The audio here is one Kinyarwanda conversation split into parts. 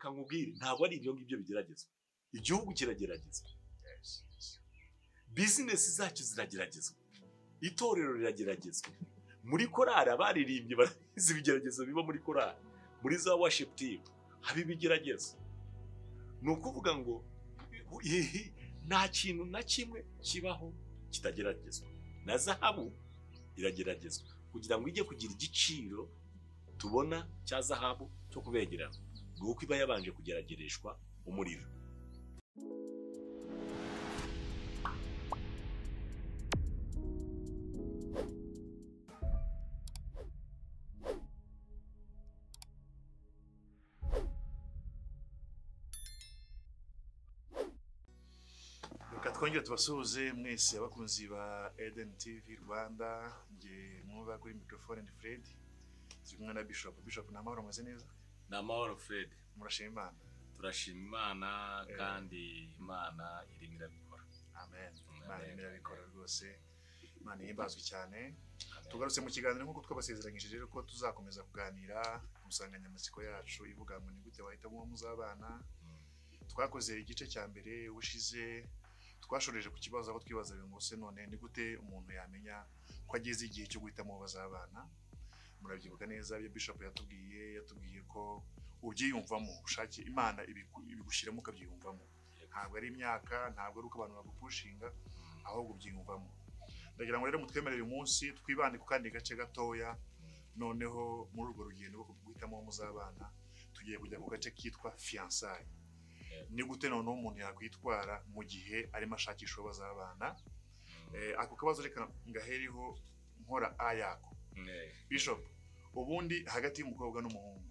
Reka nkubwire, ntabwo ari ibyo ngibyo bigeragezwa. Igihugu kirageragezwa, bizinesi zacu zirageragezwa, itorero rirageragezwa. Muri korari abaririmbyi barabizi ibigeragezo biba muri korari, muri za worship team haba ibigeragezo. Ni ukuvuga ngo nta kintu na kimwe kibaho kitageragezwa. Na zahabu irageragezwa kugira ngo ijye kugira igiciro tubona cya zahabu cyo kubegerana, ni uko iba yabanje kugeragereshwa umuriro. Reka twongere tubasuhuze mwese abakunzi ba Eden TV Rwanda. Nge mwumva kuri microphone ni Fred, turi kumwe na Bishop. Bishop, ni amahoro, meze neza? Ni amahoro Fred. Murashima Imana? Turashima Imana, kandi Imana irimo irabikora. Amen. Imana irimo irabikora rwose, Imana ihimbazwe cyane. Tugarutse mu kiganiro nk'uko twabasezeranyije rero ko tuzakomeza kuganira ku nsanganyamatsiko yacu ivuga ngo ni gute wahitamo uwo muzabana. Twakoze igice cya mbere ubushize, twashoreje ku kibazo aho twibazaga ngo se none ni gute umuntu yamenya ko ageze igihe cyo guhitamo uwo bazabana. Murabyibuka neza ibyo Bishop yatubwiye ko ubyiyumvamo, ushake Imana ibigushyiramo ukabyiyumvamo. Ntabwo ari imyaka, ntabwo ari uko abantu bagupushinga, ahubwo ubyiyumvamo. Ndagira ngo rero mutwemerere uyu munsi twibande ku kandi gace gatoya, noneho muri urwo rugendo rwo guhitamo uwo muzabana tugiye kujya ku gace kitwa fiançailles. Ni gute noneho umuntu yakwitwara mu gihe arimo ashakisha uwo bazabana? Ako kabazo reka ngaheriho nkora ayako. Bishop, ubundi hagati y'umukobwa n'umuhungu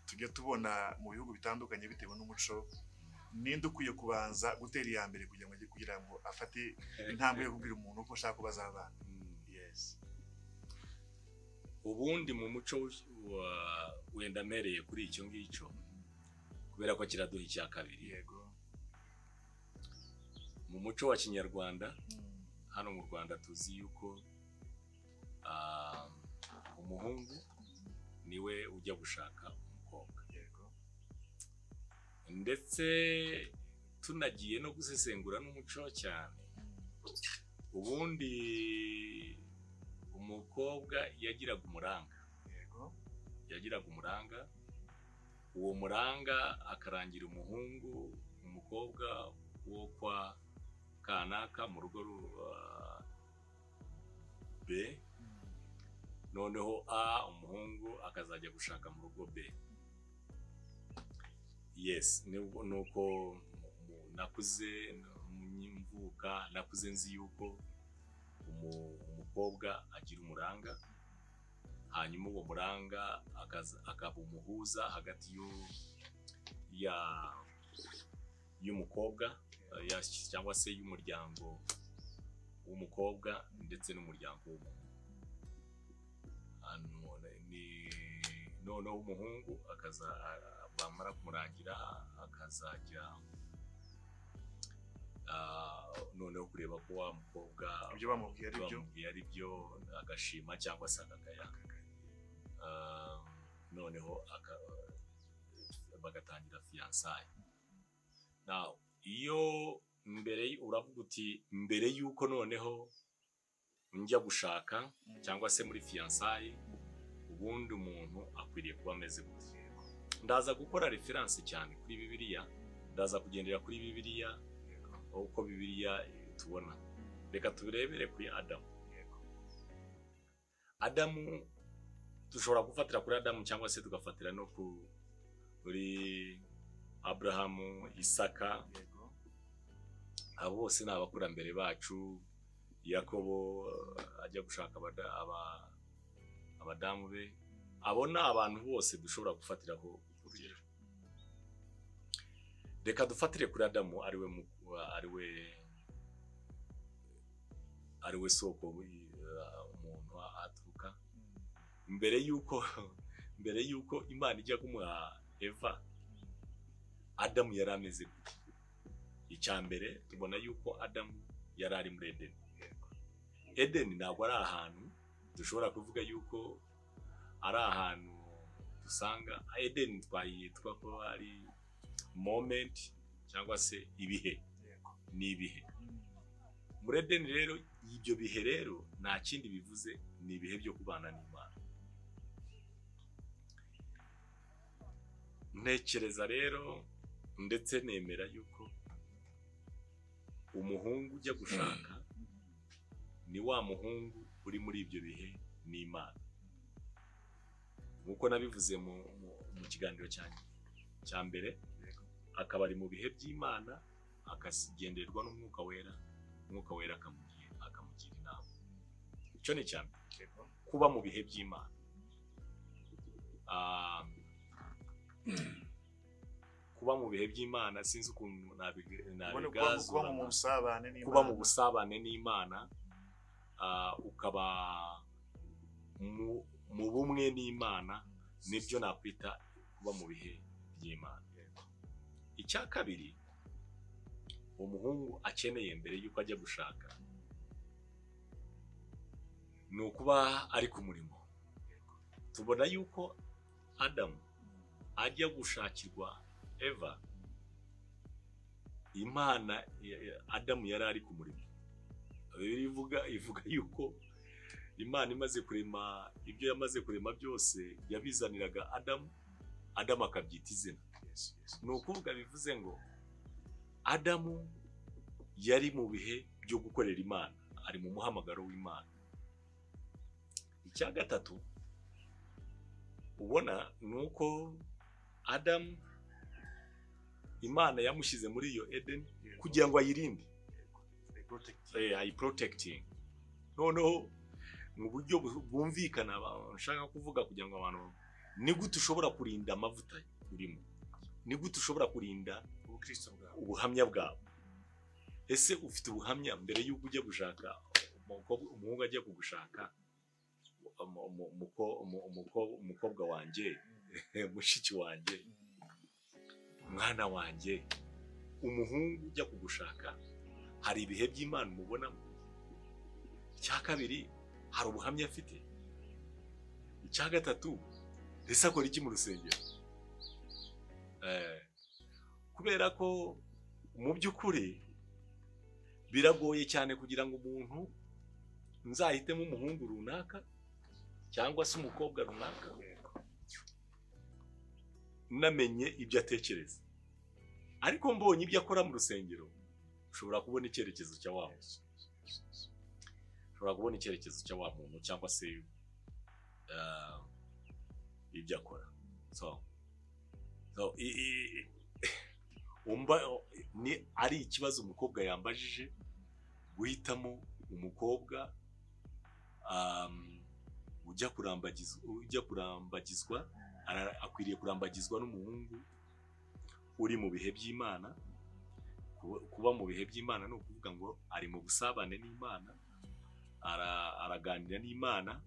tujya tubona mu bihugu bitandukanye bitewe n'umuco, ninde ukwiye kubanza gutera iya mbere kugira ngo afate intambwe yo kubwira umuntu ko ashaka ko bazabana? Yes. Ubundi mu muco wenda mpereye kuri icyo ngicyo kubera ko kiraduha icya kabiri. Yego. Mu muco wa Kinyarwanda, hano mu Rwanda tuzi yuko umuhungu niwe ujya gushaka umukobwa. Yego. Ndetse tunagiye no gusesengura n'umuco cyane, ubundi umukobwa yagiraga umuranga. Yego. Yagiraga umuranga, uwo muranga akarangira umuhungu umukobwa wo kwa kanaka mu rugo B, noneho A umuhungu akazajya gushaka mu rugo B. Yes, nuko nakuze mvuka, nakuze nzi yuko umukobwa agira umuranga, hanyuma uwo muranga akaba umuhuza hagati y'umukobwa cyangwa se y'umuryango w'umukobwa ndetse n'umuryango w'umuhungu. Noneho umuhungu akaza bamara kumurangira akazajya noneho kureba ko wa mukobwa ibyo bamubwiye ari byo, agashima cyangwa se akagaya, noneho bagatangira fiançailles. Now iyo mbere uravuga uti mbere yuko noneho njya gushaka cyangwa se muri fiançailles, ubundi umuntu akwiriye kuba ameze gute? Ndaza gukora reference cyane kuri Bibiliya, ndaza kugendera kuri Bibiliya uko Bibiliya tubona. Reka tubirebere kuri Adamu. Adamu dushobora gufatira kuri Adamu cyangwa se tugafatira no kuri Abrahamu, Isaka. Abo bose ni abakurambere bacu. Yakobo ajya gushaka abadamu be. Abo ni abantu bose dushobora gufatiraho urugero. Reka dufatire kuri Adamu, ariwe soko umuntu aturuka. Mbere yuko Imana ijya kumuha Eva, Adamu yari ameze gute? Icya mbere tubona yuko Adamu yari ari muri Edeni. Edeni ntabwo ari ahantu dushobora kuvuga yuko ari ahantu dusanga Edeni twayitwa ko ari moment cyangwa se ibihe, ni ibihe muri Edeni. Rero ibyo bihe rero nta kindi bivuze, ni ibihe byo kubana n'Imana. Ntekereza rero ndetse nemera yuko umuhungu ujya gushaka ni wa muhungu uri muri ibyo bihe n'Imana, nkuko nabivuze mu kiganiro cyanjye cya mbere. Akaba ari mu bihe by'Imana, akagendererwa n'Umwuka Wera, Umwuka Wera akamugira inama. Icyo ni icya mbere, kuba mu bihe by'Imana. Kuba mu bihe by'Imana, sinzi ukuntu nabigaza, kuba mu busabane n'Imana, ukaba mu bumwe n'Imana, nibyo nakwita kuba mu bihe by'Imana. Icya kabiri umuhungu akeneye mbere y'uko ajya gushaka ni ukuba ari ku murimo. Tubona yuko Adamu ajya gushakirwa Eva, Imana Adamu yari ari ku murimo. Ivuga yuko Imana imaze kurema ibyo yamaze kurema byose, yabizaniraga Adamu, Adamu akabyita izina. Ni ukuvuga bivuze ngo Adamu yari mu bihe byo gukorera Imana, ari mu muhamagaro w'Imana. Icya gatatu ubona ni uko Adamu Imana yamushyize muri iyo Eden kugira ngo ayirinde, ayiprotecting. Noneho mu buryo bwumvikana nshaka kuvuga kugira ngo abantu, ni gute ushobora kurinda amavuta urimo, ni gute ushobora kurinda ubuhamya bwawe? Ese ufite ubuhamya mbere y'uko ujya gushaka? Umuhungu ajya kugushaka, umukobwa wanjye, mushiki wanjye, mwana wanjye, umuhungu ujya kugushaka, hari ibihe by'Imana umubonamo. Icya kabiri, hari ubuhamya afite. Icya gatatu, ese akora iki mu rusengero? Kubera ko mu by'ukuri biragoye cyane kugira ngo umuntu nzahitemo umuhungu runaka cyangwa se umukobwa runaka namenye ibyo atekereza, ariko mbonye ibyo akora mu rusengero ushobora kubona icyerekezo cya wa muntu, ushobora kubona icyerekezo cya wa muntu cyangwa se ibyo akora. So ni ari ikibazo umukobwa yambajije, guhitamo umukobwa ujya kurambagizwa, akwiriye kurambagizwa n'umuhungu uri mu bihe by'Imana. Kuba mu bihe by'Imana ni ukuvuga ngo ari mu busabane n'Imana, araganira n'Imana,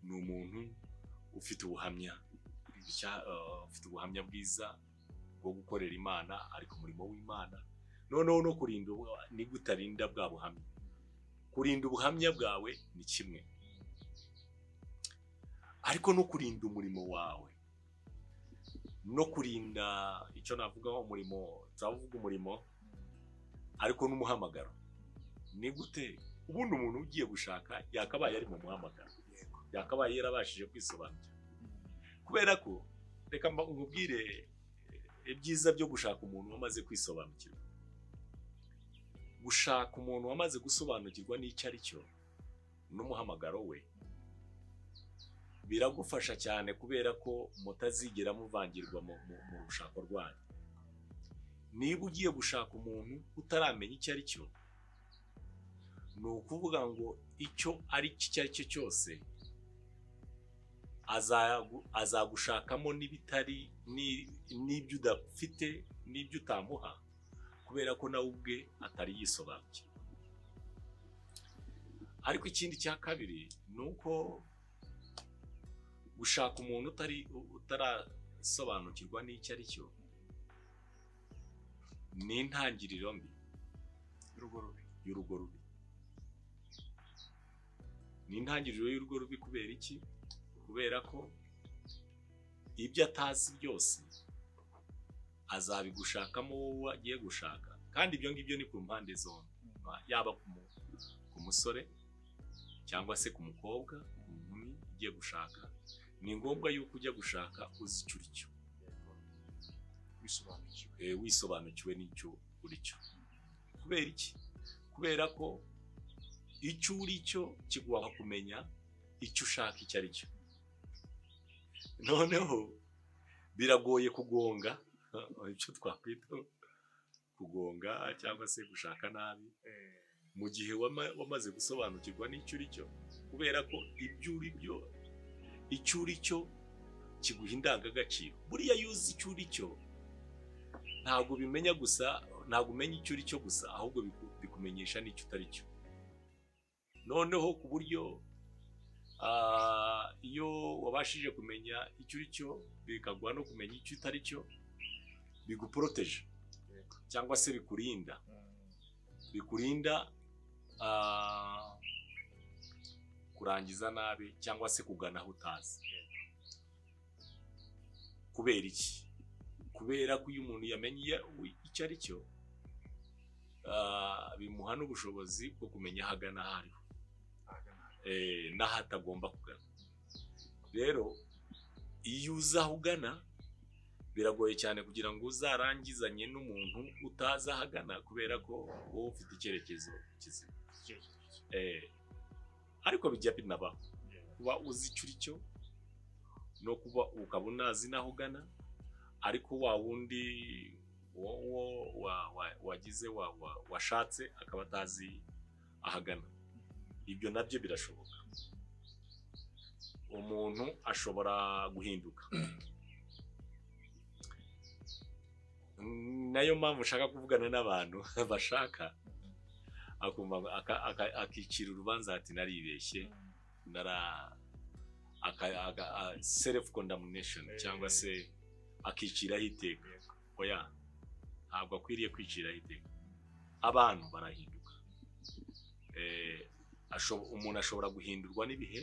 ni umuntu ufite ubuhamya, ufite ubuhamya bwiza bwo gukorera Imana, ari ku murimo w'Imana. Noneho no kurinda, ni gutarinda bwa buhamya. Kurinda ubuhamya bwawe ni kimwe, ariko no kurinda umurimo wawe, no kurinda icyo navuga umurimo, turavuga umurimo ariko n'umuhamagaro. Ni gute ubundi umuntu ugiye gushaka yakabaye ari mu muhamagaro, yakabaye yarabashije kwisobanukira? Kubera ko reka nkubwire ibyiza byo gushaka umuntu wamaze kwisobanukirwa. Gushaka umuntu wamaze gusobanukirwa n'icyo ari cyo n'umuhamagaro we biragufasha cyane, kubera ko mutazigera muvangirwa mu rushako rwanyu. Niba ugiye gushaka umuntu utaramenya icyo ari cyo, ni ukuvuga ngo icyo ari cyo ari cyo cyose azagushakamo n'ibitari n'ibyo udafite n'ibyo utamuha, kubera ko nawe ubwe atari yisobanukiwe. Ariko ikindi cya kabiri ni uko gushaka umuntu utarasobanukirwa n'icyo ari cyo ni intangiriro mbi y'urugo rubi. Ni intangiriro y'urugo rubi kubera iki? Kubera ko ibyo atazi byose Azabigushakamo wowe agiye gushaka. Kandi ibyo ngibyo ni ku mpande zombi, yaba ku musore cyangwa se ku mukobwa, ku nkumi ugiye gushaka. Ni ngombwa yuko ujya gushaka uzi icyo uri cyo, wisobanukiwe n'icyo uri cyo. Kubera iki? Kubera ko icyo uri cyo kiguha kumenya icyo ushaka icyo ari cyo. Noneho biragoye kugonga icyo twakwita kugonga cyangwa se gushaka nabi mu gihe wamaze gusobanukirwa n'icyo uri cyo, kubera ko ibyo uri byo, icyo uri cyo kiguha indangagaciro. Buriya iyo uzi icyo uri cyo ntabwo ubimenya gusa, ntabwo umenya icyo uri cyo gusa, ahubwo bikumenyesha n'icyo utari cyo. Noneho ku buryo iyo wabashije kumenya icyo uri cyo, bikaguha no kumenya icyo utari cyo, biguporoteje cyangwa se bikurinda, bikurinda kurangiza nabi cyangwa se kugana aho utazi. Kubera iki? Kubera ko iyo umuntu yamenye icyo ari cyo, bimuha n'ubushobozi bwo kumenya aho agana aho ariho n'aho atagomba kugana. Rero iyo uzi aho ugana, biragoye cyane kugira ngo uzarangizanye n'umuntu utazi aho agana, kubera ko wowe ufite icyerekezo kizima. Ariko bijya binabaho kuba uzi icyo uri cyo no kuba ukaba unazi n'aho ugana, ariko wa wundi wagize washatse akaba atazi ahagana. Ibyo nabyo birashoboka. Umuntu ashobora guhinduka. Nayo mpamvu ushaka kuvugana n'abantu bashaka, akumva akicira urubanza ati naribeshye, nara self condemnation cyangwa se akiciraho iteka. Oya, ntabwo akwiriye kwiciraho iteka. Abantu barahinduka. Umuntu ashobora guhindurwa n'ibihe,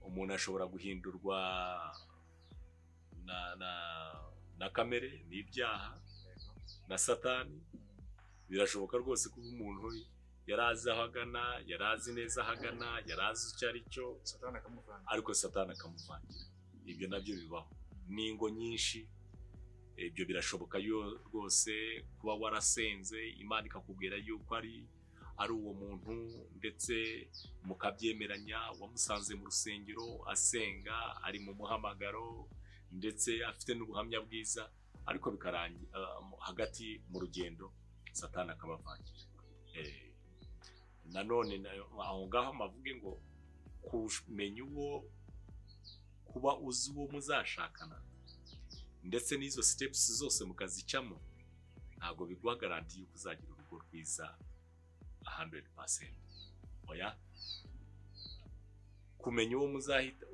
umuntu ashobora guhindurwa na kamere, n'ibyaha, na Satani. Birashoboka rwose kuba umuntu yarazi aho agana, yarazi neza aho agana, yarazi icyo ari cyo, ariko Satani akamuvangira. Ibyo nabyo bibaho n'ingo nyinshi. Ibyo birashoboka yo rwose kuba warasenze Imana ikakubwira yuko ari uwo muntu, ndetse mukabyemeranya, wamusanze mu rusengero asenga, ari mu muhamagaro, ndetse afite n'ubuhamya bwiza, ariko bikarangira hagati mu rugendo Satani akabavangira. Nanone aho ngaho mavuge ngo kumenya uwo, kuba uzi uwo muzashakana, ndetse n'izo steps zose mukazicamo, ntabwo biguha garanti yuko uzagira urugo rwiza 100%. Oya, kumenya uwo muzahita,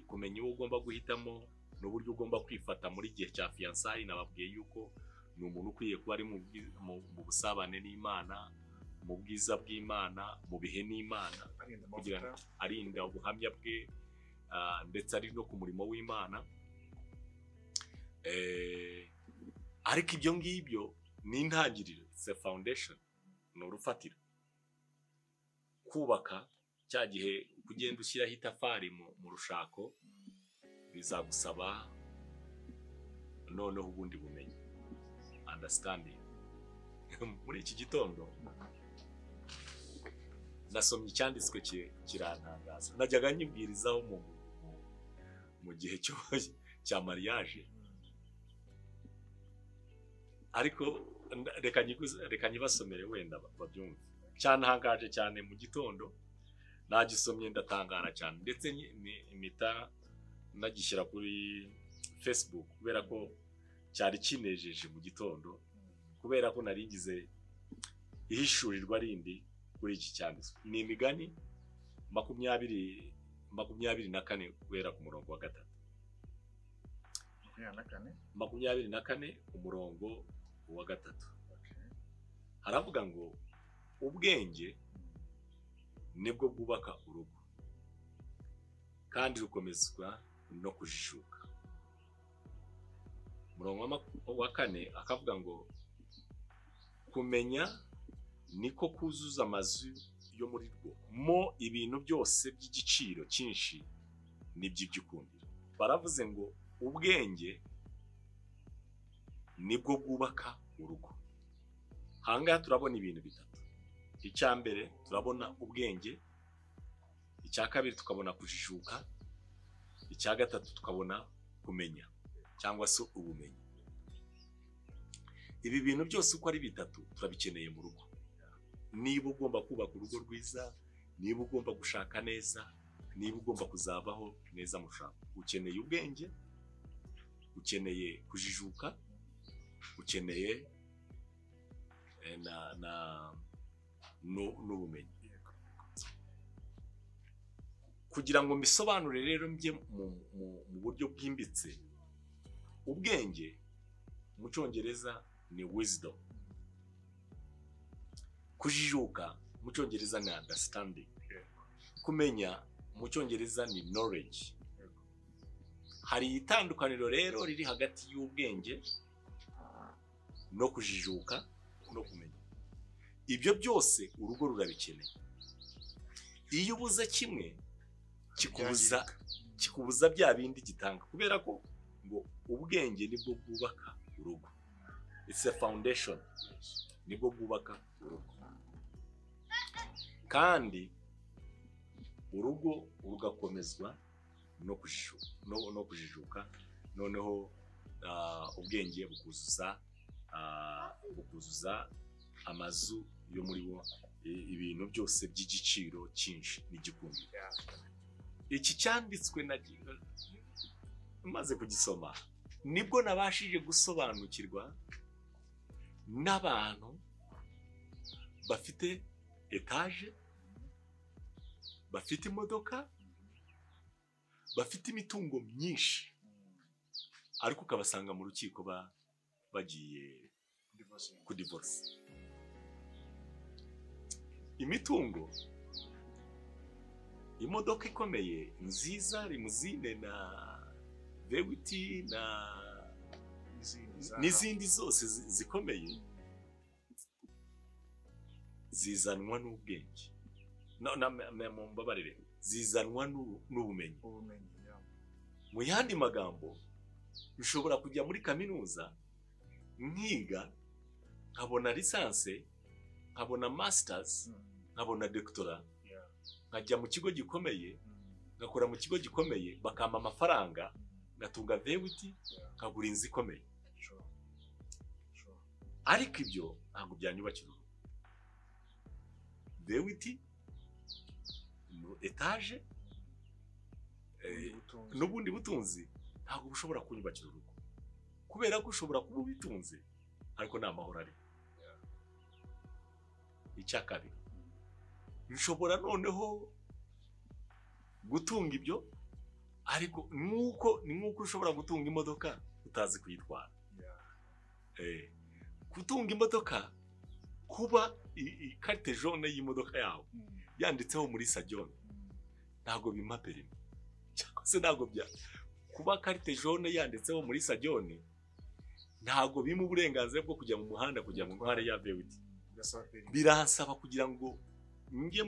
kumenya uwo ugomba guhitamo n'uburyo ugomba kwifata muri gihe cya fiançailles. Nababwiye yuko ni umuntu ukwiye kuba ari mu busabane n'Imana, mu bwiza bw'Imana, mu bihe n'Imana, kugira ngo arinda ubuhamya bwe, ndetse ari no ku murimo w'Imana. Ariko ibyo ngibyo ni intangiriro, it's a foundation, ni urufatiro. Kubaka cya gihe kugenda ushyiraho itafari mu rushako bizagusaba noneho ubundi bumenyi, understanding. Muri iki gitondo nasomye icyanditswe kirantangaza. Najyaga nyibwirizaho mu gihe cya mariage, ariko reka nyibasomere wenda babyumve. Cyantangaje cyane mu gitondo, nagisomye ndatangara cyane, ndetse impita nagishyira kuri Facebook kubera ko cyari kinejeje mu gitondo, kubera ko naringize ihishurirwa rindi kuri iki cyanditswe. Ni Imigani 24 guhera ku murongo wa 3. 24 umurongo wa 3. Haravuga ngo ubwenge nibwo bwubaka urugo, kandi rukomezwa no kujijuka. Umurongo wa 4 akavuga ngo kumenya niko kuzuza amazu yo muri rwo mo ibintu byose by'igiciro cyinshi n'iby'igikundiro. Baravuze ngo ubwenge nibwo bwubaka urugo. Ahangaha turabona ibintu bitatu. Icya mbere turabona ubwenge, icya kabiri tukabona kujijuka, icya gatatu tukabona kumenya cyangwa se ubumenyi. Ibi bintu byose uko ari bitatu turabikeneye mu rugo. Niba ugomba kubaka urugo rwiza, niba ugomba gushaka neza, niba ugomba kuzabaho neza mushaka, ukeneye ubwenge, ukeneye kujijuka, ukeneye n'ubumenyi. Kugira ngo mbisobanure rero njye mu buryo bwimbitse, ubwenge mu Cyongereza ni wisdom, kujijuka mu Cyongereza ni understanding, kumenya mu Cyongereza ni knowledge. Hari itandukaniro rero riri hagati y'ubwenge no kujijuka no kumenya. Ibyo byose urugo rurabikeneye. Iyo ubuze kimwe kikubuza bya bindi gitanga, kubera ko ngo ubwenge nibwo bwubaka urugo. It's a foundation, nibwo bwubaka urugo. Kandi urugo rugakomezwa no kujijuka, noneho ubwenge bukuzuza amazu yo muri bo ibintu byose by'igiciro cyinshi n'igikundiro. Iki cyanditswe na maze kugisoma nibwo nabashije gusobanukirwa n'abantu bafite etaje, bafite imodoka, bafite imitungo myinshi, ariko ukabasanga mu rukiko bagiye kudivorce. Imitungo, imodoka ikomeye nziza, limuzine na vewiti na n'izindi zose zikomeye zizanwa n'ubwenge. Mumbabarire, zizanwa n'ubumenyi. Mu yandi magambo, ushobora kujya muri kaminuza nkiga nkabona lisanse, nkabona masters, nkabona doctora, nkajya mu kigo gikomeye, ngakora mu kigo gikomeye, bakampa amafaranga, ngatunga vewiti, nkagura inzu ikomeye. Ariko ibyo ntabwo byanyubakira urugo. Vewiti, etaje, n'ubundi butunzi ntabwo bushobora kunyubakira urugo, kubera ko ushobora kuba ubitunze ariko nta mahoro ari. Icya kabiri, nshobora noneho gutunga ibyo, ariko ni nk'uko ushobora gutunga imodoka utazi kuyitwara. Gutunga imodoka, kuba ikarite jaune y'imodoka yawe yanditseho muri Sajone ntabwo bimpa perimi, cyangwa se ntabwo bya kuba karite jaune yanditseho muri Sajone ntabwo bimpa uburenganzira bwo kujya mu muhanda kugira ngo ntware ya vewiti. Biransaba kugira ngo njye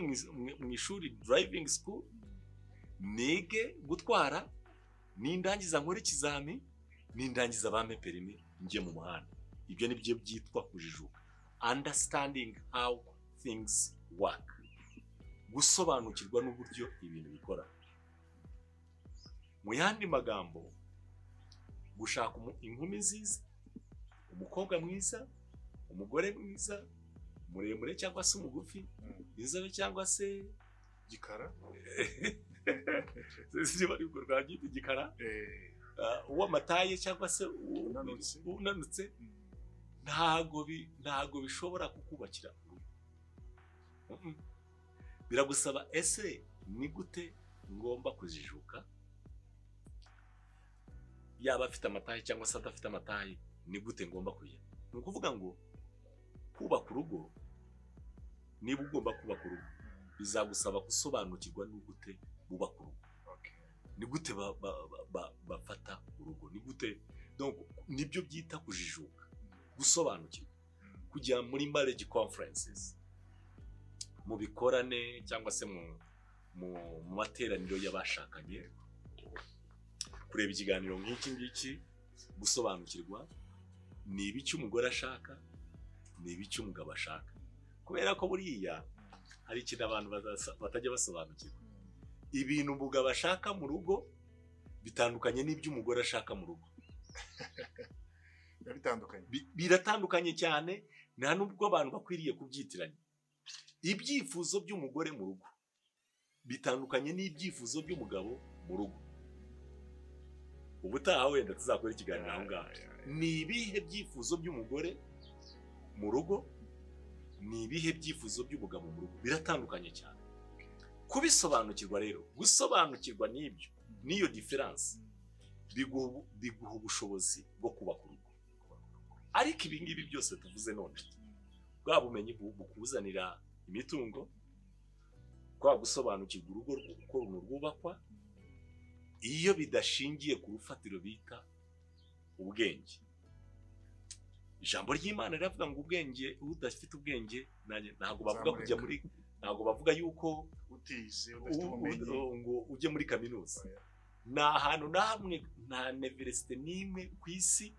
mu ishuri driving school, nige gutwara, nindangiza nkore ikizami, nindangiza bampe perimi njye mu muhanda. Ibyo nibyo byitwa kujijuka, understanding how things work, gusobanukirwa n'uburyo ibintu bikora. Mu yandi magambo, gushaka inkumi nziza, umukobwa mwiza, umugore mwiza, muremure cyangwa se umugufi, inzobe cyangwa se gikara, gikara, uw'amataye cyangwa se unanutse, ntago bishobora kukubakira urugo. Biragusaba ese ni gute ngomba kujijuka, yaba afite amataye cyangwa se adafite amataye, ni gute ngomba kujya. Ni ukuvuga ngo kubaka urugo, niba ugomba kubaka urugo bizagusaba gusobanukirwa n'ugute bubaka urugo, ni gute bafata urugo, ni gute Donc nibyo byita kujijuka, gusobanukirwa, kujya muri marriage conferences, mu bikorane cyangwa se mu materaniro y'abashakanye, kureba ikiganiro nk'iki ngiki, gusobanukirwa ni ibiki umugore ashaka, ni ibiki umugabo ashaka. Kubera ko buriya hari ikintu abantu batajya basobanukirwa, ibintu umugabo ashaka mu rugo bitandukanye n'ibyo umugore ashaka mu rugo. Biratandukanye cyane, nta nubwo abantu bakwiriye kubyitiranya. Ibyifuzo by'umugore mu rugo bitandukanye n'ibyifuzo by'umugabo mu rugo. Ubutaha wenda tuzakora ikiganiro aho ngaho. Ni ibihe byifuzo by'umugore mu rugo, ni ibihe byifuzo by'umugabo mu rugo, biratandukanye cyane. Kubisobanukirwa rero, gusobanukirwa n'ibyo, n'iyo difference, biguha ubushobozi bwo kubaka urugo. Ariko ibi ngibi byose tuvuze none, bwa bumenyi bukuzanira imitungo, kwa gusobanukirwa urugo uko rwubakwa, iyo bidashingiye ku rufatiro bita ubwenge. Ijambo ry'Imana riravuga ngo ubwenge, udafite ubwenge ntabwo bavuga kujya muri, ntabwo bavuga yuko utize udafite ubumenyi ngo ujye muri kaminuza. Nta hantu na hamwe, nta universite n'imwe ku isi,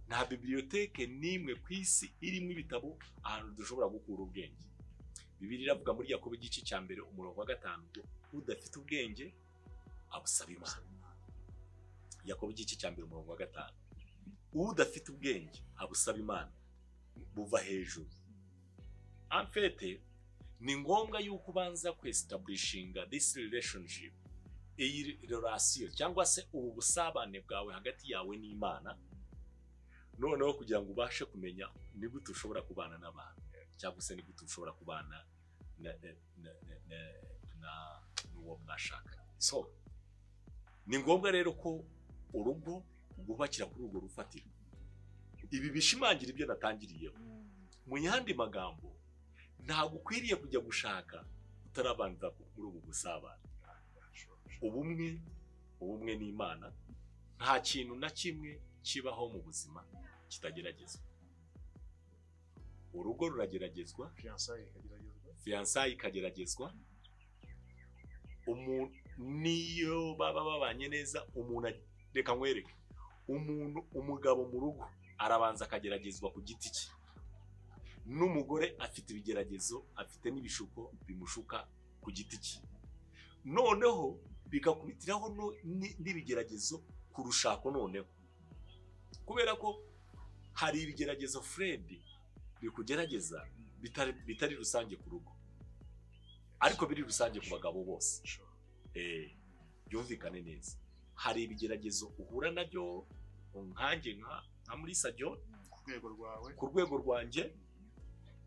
nta biblioteke n'imwe ku isi irimo ibitabo ahantu dushobora gukura ubwenge. Bibiliya iravuga muri Yakobo igice cya 1 umurongo wa 5 ngo udafite ubwenge abusaba Imana. Yakobo igice cya 1 umurongo wa 5, udafite ubwenge abusaba Imana, buva hejuru. En fait, ni ngombwa yuko ubanza kwestablishinga this relationship, iyi relation cyangwa se ubu busabane bwawe hagati yawe n'Imana, noneho kugira ngo ubashe kumenya ni gute ushobora kubana n'abantu, cyangwa se ni gute ushobora kubana na n'uwo mwashakanye. So ni ngombwa rero ko urugo rwubakira kuri urwo rufatiro. Ibi bishimangira ibyo natangiriyeho. Mu yandi magambo, ntabwo ukwiriye kujya gushaka utarabanza muri ubu busabane. Ubumwe n'Imana. Nta kintu na kimwe kibaho mu buzima kitageragezwa. Urugo rurageragezwa, fiançailles ikageragezwa, umuntu niyo baba babanye neza, umuntu reka nkwereke, umuntu umugabo mu rugo arabanza akageragezwa ku giti cye, n'umugore afite ibigeragezo, afite n'ibishuko bimushuka ku giti cye, noneho bikakubitiraho n'ibigeragezo ku rushako. Noneho kubera ko hari ibigeragezo Fred bikugerageza bitari rusange ku rugo, ariko biri rusange ku bagabo bose. Byumvikane neza, hari ibigeragezo uhura nabyo nkanjye nka muri Sajyo ku rwego rwanjye,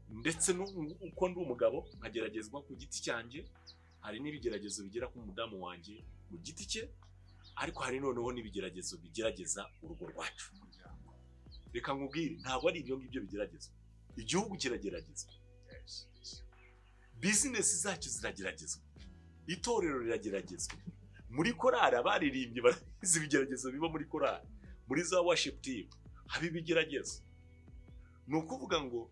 ndetse uko ndi umugabo nkageragezwa ku giti cyanjye. Hari n'ibigeragezo bigera ku mudamu wanjye mu giti cye, ariko hari noneho n'ibigeragezo bigerageza urugo rwacu. Reka nkubwire, ntabwo ari ibyo ngibyo bigeragezwa. Igihugu kirageragezwa, business zacu zirageragezwa, itorero rirageragezwa, muri korali abaririmbyi barabizi ibigeragezo biba muri korali, muri za worship team haba ibigeragezo. Ni ukuvuga ngo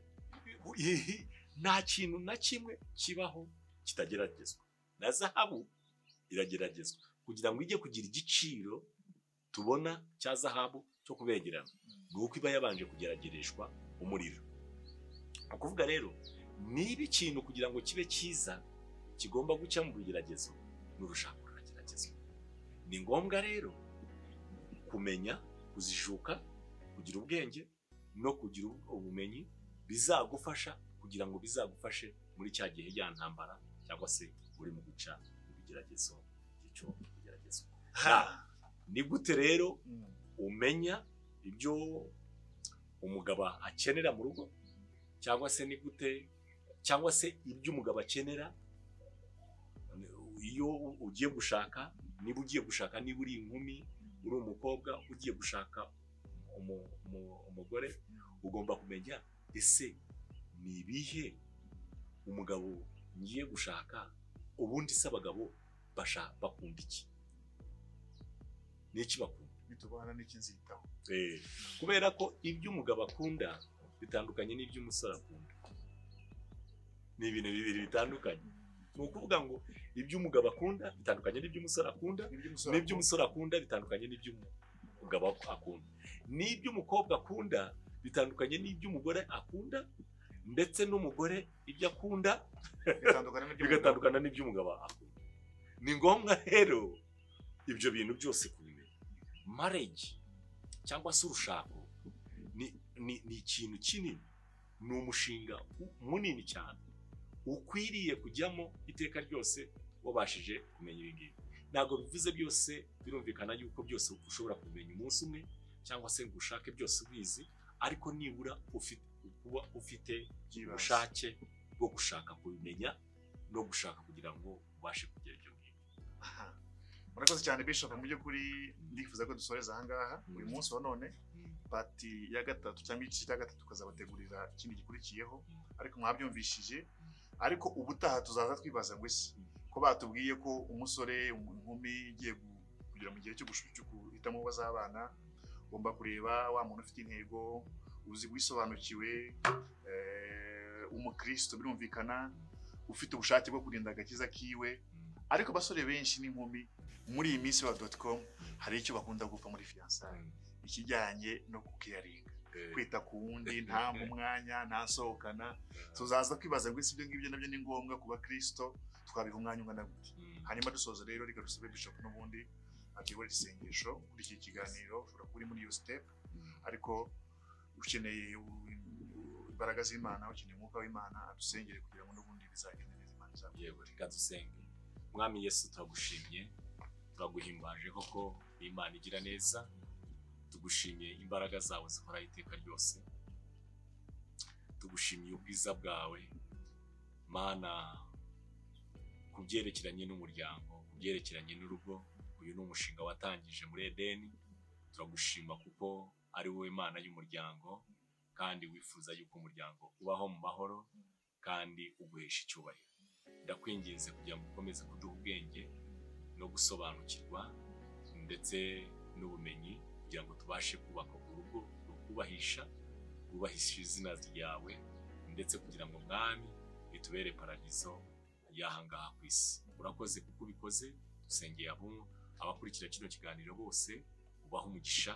nta kintu na kimwe kibaho kitageragezwa. Na zahabu irageragezwa kugira ngo ijye kugira igiciro tubona cya zahabu cyo kubengerana, ni uko iba yabanje kugeragereshwa umuriro. Ni ukuvuga rero niba ikintu kugira ngo kibe cyiza kigomba guca mu bigeragezo, n'urushako rurageragezwa. Ni ngombwa rero kumenya kuzijuka, kugira ubwenge no kugira ubumenyi bizagufasha kugira ngo bizagufashe muri cya gihe ya ntambara cyangwa se uri mu guca ibigeragezo by'icyo bigeragezo. Ni gute rero umenya ibyo umugabo akenera mu rugo, cyangwa se ni gute, cyangwa se ibyo umugabo akenera iyo ugiye gushaka? Niba ugiye gushaka, niba uri inkumi, uri umukobwa ugiye gushaka umugore, ugomba kumenya ese ni ibihe umugabo ngiye gushaka. Ubundi se abagabo bakunda iki? Ni iki bakunda? Nitubana n'iki nzitaho? Kubera ko ibyo umugabo akunda bitandukanye n'ibyo umusore akunda, ni ibintu bibiri bitandukanye. Ni ukuvuga ngo ibyo umugabo akunda bitandukanye n'ibyo umusore akunda, n'ibyo umusore akunda bitandukanye n'ibyo umugabo akunda, n'ibyo umukobwa akunda bitandukanye n'ibyo umugore akunda, ndetse n'umugore ibyo akunda bigatandukana n'ibyo umugabo akunda. Ni ngombwa rero ibyo bintu byose kubimenya. Marriage cyangwa se urushako ni ikintu kinini, ni umushinga munini cyane ukwiriye kujyamo iteka ryose wabashije kumenya ibi ngibi. Ntabwo bivuze byose, birumvikana yuko byose ushobora kumenya umunsi umwe cyangwa se ngo ushake byose ubizi, ariko nibura kuba ufite ubushake bwo gushaka kubimenya no gushaka kugira ngo ubashe kugera ibyo ngibyo. Murakoze cyane Bishop, mu by'ukuri ndifuza ko dusoreza aha ngaha uyu munsi wa none, pati ya gatatu cyangwa igice cya gatatu tukazabategurira ikindi gikurikiyeho, ariko mwabyumvishije. Ariko ubutaha tuzaza twibaza ngo ese ko batubwiye ko umusore inkumi igiye kugera mu gihe cyo guhitamo bazabana, ugomba kureba wa muntu ufite intego, uzi wisobanukiwe, umukristo birumvikana, ufite ubushake bwo kurinda agakiza kiwe. Ariko abasore benshi n'inkumi muri iyi minsi wa .com hari icyo bakunda gupfa muri fiançailles, ikijyanye no kukiyaringa, kwita ku wundi, nta mwanya, ntasohokana. Tuzaza kwibaza ngo ese ibyo ngibyo nabyo ni ngombwa ku bakristo, twabiha umwanya ungana gute? Hanyuma dusoza rero reka dusabe Bishop n'ubundi atuyobore isengesho kuri iki kiganiro. Ushobora kuba uri muri iyo step, ariko ukeneye imbaraga z'Imana, ukeneye umwuka w'Imana adusengere kugira ngo n'ubundi bizagende neza. Imana izakubwira. Yego, reka dusenge. Mwami Yesu, turagushimye, turaguhimbaje koko Imana igira neza. Tugushimiye imbaraga zawe zihoraho iteka ryose, tugushimiye ubwiza bwawe Mana ku byerekeranye n'umuryango, ku byerekeranye n'urugo. Uyu ni umushinga watangije muri Edeni, turagushima kuko ari wowe Mana y'umuryango, kandi wifuza yuko umuryango ubaho mu mahoro kandi uguhesha icyubahiro. Ndakwinginze kugira ngo ukomeze kuduha ubwenge no gusobanukirwa ndetse n'ubumenyi, kugira ngo tubashe kubaka urugo rukubahisha, rwubahisha izina ryawe, ndetse kugira ngo Mwami bitubere paradizo y'aha ngaha ku isi. Urakoze kuko ubikoze. Dusengeye abakurikira kino kiganiro bose, ubahe umugisha,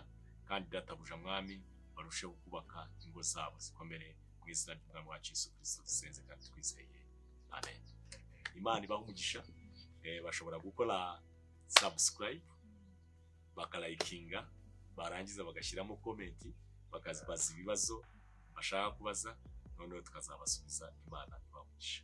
kandi databuja Mwami barusheho kubaka ingo zabo zikomere, mu izina ry'Umwami wacu Yesu Kristo dusenze kandi twizeye, amen. Imana ibahe umugisha. Bashobora gukora subscribe, bakalayikinga, barangiza bagashyiramo komenti, bakabaza ibibazo bashaka kubaza, noneho tukazabasubiza. Imana ibahe umugisha.